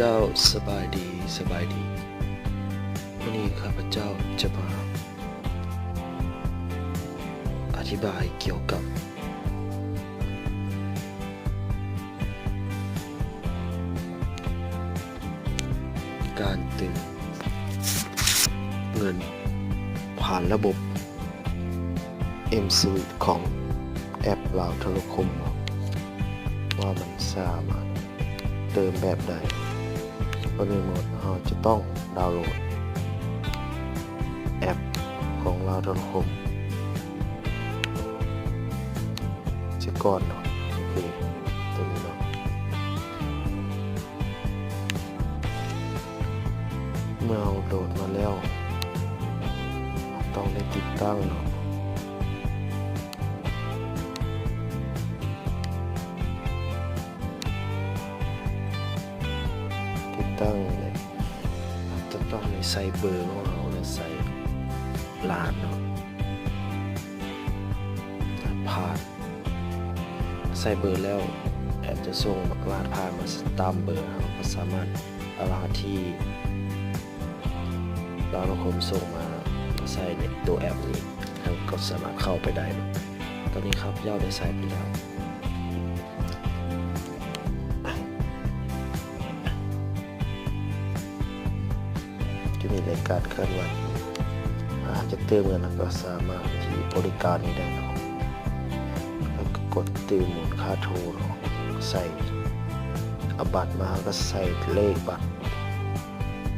ເຈົ້າ ສະບາຍດີ, ສະບາຍດີ. ມື້ນີ້ຂ້າພະເຈົ້າຈະມາອະທິບາຍກ່ຽວກັບການເຕີມເງິນຜ່ານລະບົບ M-Sweep ຂອງແອັບລາວໂທລະຄົມ ວ່າມັນສາມາດເຕີມແບບໃດ. ກ່ອນອື່ນໝົດ ເຮົາຈະຕ້ອງດາວໂຫຼດແອັບຂອງລາວໂທລະຄົມເສຍກ່ອນເນາະ. ໂອເຄ ຕົວນີ້ເນາະ. ເມື່ອເຮົາໂຫຼດມາແລ້ວ ເຮົາຕ້ອງໄດ້ຕິດຕັ້ງເນາະ. ຕິດຕັ້ງເລີຍ ເຮົາຈະຕ້ອງໄດ້ໃສ່ເບີຂອງເຮົາ ແລະ ໃສ່ລະຫັດເນາະ ລະຫັດຜ່ານ. ໃສ່ເບີແລ້ວ ແອັບຈະສົ່ງລະຫັດຜ່ານມາຕາມເບີ. ເຮົາກໍສາມາດເອົາລະຫັດທີ່ລາວໂທລະຄົມສົ່ງມາ ມາໃສ່ໃນຕົວແອັບນີ້ ເຮົາກໍສາມາດເຂົ້າໄປໄດ້. ຕອນນີ້ຂ້າພະເຈົ້າໄດ້ໃສ່ໄປແລ້ວ. ຈະມີລາຍການເຄື່ອນໄຫວ. ຖ້າຈະເຕີມເງິນ ເຮົາກໍສາມາດທີ່ບໍລິການນີ້ໄດ້ເນາະ. ເຮົາກໍກົດຕື່ມມູນຄ່າໂທເນາະ, ໃສ່ ເອົາບັດມາ ເຮົາກໍໃສ່ເລກບັດ,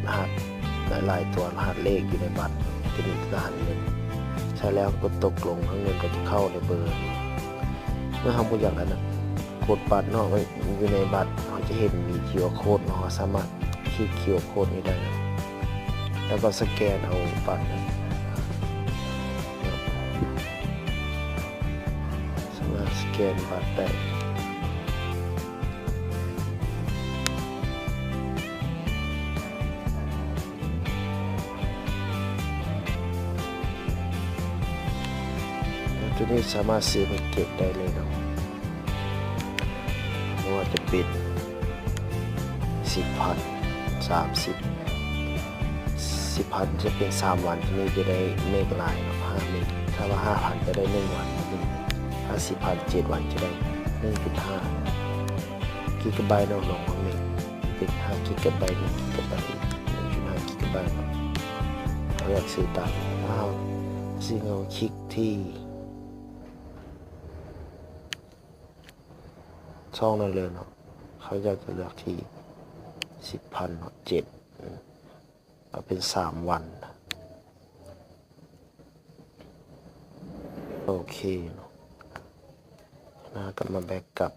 ລະຫັດ ຫຼາຍໆຕົວ ລະຫັດເລກຢູ່ໃນບັດ ຈະມີລະຫັດເງິນ. ໃສ່ແລ້ວກົດຕົກລົງ ແລ້ວເງິນກໍຈະເຂົ້າໃນເບີນີ້. ເມື່ອເຮົາບໍ່ຢາກອັນນັ້ນ ກົດບັດເນາະ, ຢູ່ໃນບັດເຮົາຈະເຫັນມີຄິວອາໂຄດເນາະ, ເຮົາສາມາດຄລິກຄິວອາໂຄດນີ້ໄດ້ ແລ້ວກໍສະແກນເອົາບັດ, ສາມາດສະແກນບັດໄດ້. ຕົວນີ້ສາມາດຊື້ແພັກເກັດໄດ້ເລີຍເນາະ, ບໍ່ວ່າຈະເປັນສິບພັນ, ສາມສິບ, ສິບພັນຈະເປັນສາມວັນ, ຕົວນີ້ຈະໄດ້ເມກຫຼາຍເນາະ, ຫ້າເມກ, ຖ້າວ່າຫ້າພັນຈະໄດ້ໜຶ່ງວັນ, ຖ້າສິບພັນ ເຈັດວັນຈະໄດ້ໜຶ່ງຈຸດຫ້າ ກິກະໄບເນາະ, ລອງເບິ່ງເມກ ເປັນຫ້າກິກະໄບ, ໜຶ່ງກິກະໄບ, ໜຶ່ງຈຸດຫ້າກິກະໄບເນາະ. ເຮົາຢາກຊື້ຕາມ, ເຮົາຊື້, ເຮົາຄລິກທີ່ຊ່ອງນັ້ນເລີຍເນາະ. ເຂົາເຈົ້າຈະເລືອກທີ່ສິບພັນເນາະ, ເຈັດ, ເອົາເປັນສາມວັນ. ໂອເຄເນາະ, ແລ້ວກໍມາແບັກກັບ.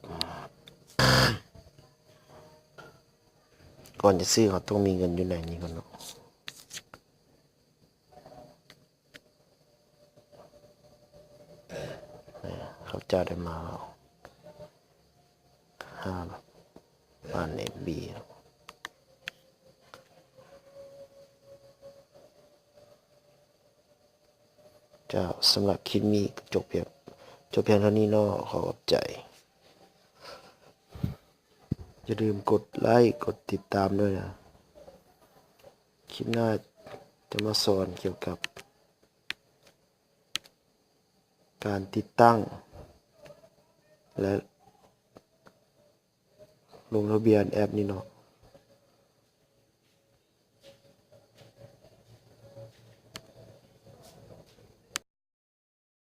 ກ່ອນຈະຊື້ ເຮົາຕ້ອງມີເງິນຢູ່ໃນນີ້ກ່ອນເນາະ. ເຂົາເຈົ້າໄດ້ມາແລ້ວ ຫ້າພັນເອັມບີ. ເຈົ້າ, ສຳລັບຄລິບນີ້ກໍຈົບພຽງ, ຈົບພຽງເທົ່ານີ້ເນາະ. ຂໍຂອບໃຈ. ຢ່າລືມກົດໄລ, ກົດຕິດຕາມດ້ວຍນະ. ຄລິບໜ້າຈະມາສອນກ່ຽວກັບການຕິດຕັ້ງ ແລະ ລົງທະບຽນແອັບນີ້ເນາະ.